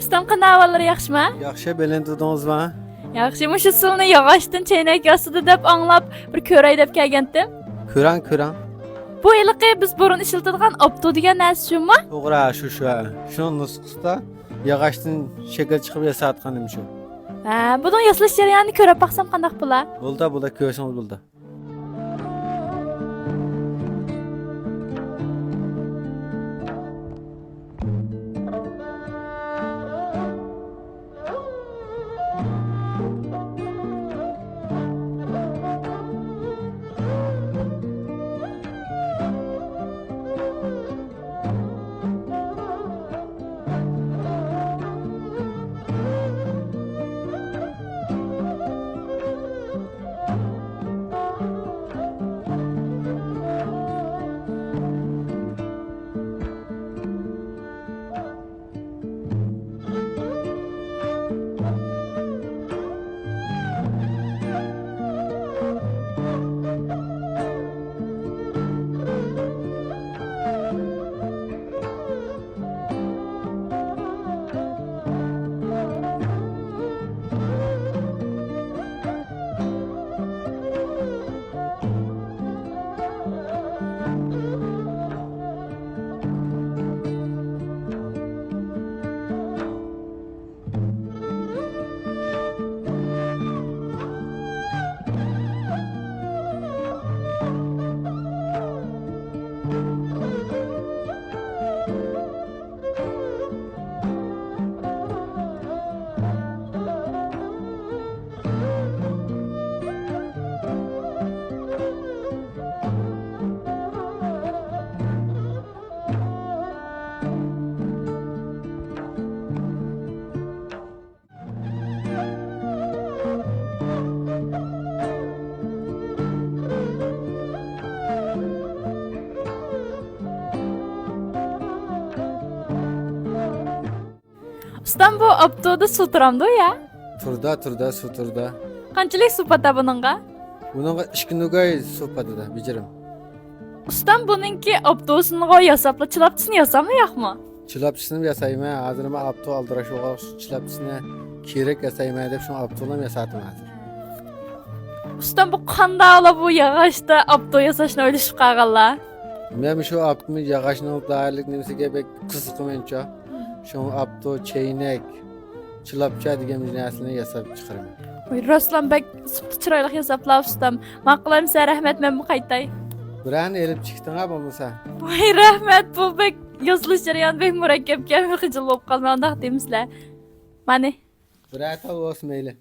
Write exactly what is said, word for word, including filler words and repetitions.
ئۇستام، قانداق ئەھۋاللىرى، ياخشىمۇ؟ ياخشى، بېلىنى تۇردىڭىزمۇ؟ ياخشى، مۇشۇ سىلىنى ياغاچتىن چەينەك ياسىدى دەپ ئاڭلاپ، بىر كۆرەي دەپ كەلگەنتىم. كۆرەڭ، كۆرەڭ. بۇ ھېلىقى بىز بۇرۇن ئىشلىتىدىغان ئاپتو دېگەن نەرسە شۇمۇ؟ توغرا، شۇ، شۇ. شۇنىڭ نۇسخىسىدا ياغاچتىن شەكىل چىقىرىپ ياساتقىنىم شۇ. ھە، بۇنىڭ ياسىلىش جەريانىنى كۆرۈپ باقسام قانداق بولا؟ بولىدۇ، بولىدۇ، كۆرسىڭىز بولىدۇ. ئۇستام، بۇ ئاپتودا سۇ تۇرامدۇ يا؟ تۇرىدۇ، تۇرىدۇ، سۇ تۇرىدۇ. قانچىلىك سۇ پاتا بۇنىڭغا؟ بۇنىڭغا ئىككى نوگاي سۇ پاتىدۇ، بېجىرىم. ئۇستام، بۇنىڭكى ئاپتوسىنىغۇ ياساپلا، چىلاپچىسىنى ياساممۇ ياقمۇ؟ چىلاپچىسىنىمۇ ياسايمەن. ھازىر مەن ئاپتو ئالدىراش بولغاچقا، چىلاپچىسىنى كېرەك ياسايمەن دەپ، شۇڭا ئاپتولارمۇ ياساتىمەن ھازىر. ئۇستام، بۇ قانداقلا بۇ ياغاچتا ئاپتو ياساشنى ئويلىشىپ قالغانلار؟ مەن شۇ ئاپتومۇ ياغاچنىڭ دائىرىلىك نېمىسىگە بەك قىزىقىمەنچۇ. شۇڭا ئاپتو، چەينەك، چىلاپچا دېگەن نەرسىلەرنى ياساپ چىقىرىمەن. ۋاي، راستلا بەك سۈپىتى چىرايلىق ياساپلا ئۇستام. ماقۇل ئەمىسە، رەھمەت، مەنمۇ قايتاي. بىرەرنى ئېلىپ چىقتىڭا بولمىسا؟ ۋاي، رەھمەت، بۇ بەك ياسىلىش جەريانى بەك مۇرەككەپكەن، بىر خىجىل بولۇپ قالماي، ئانداق دەيمىسىلەر. مانى. بىرەر تال بولسا مەيلى.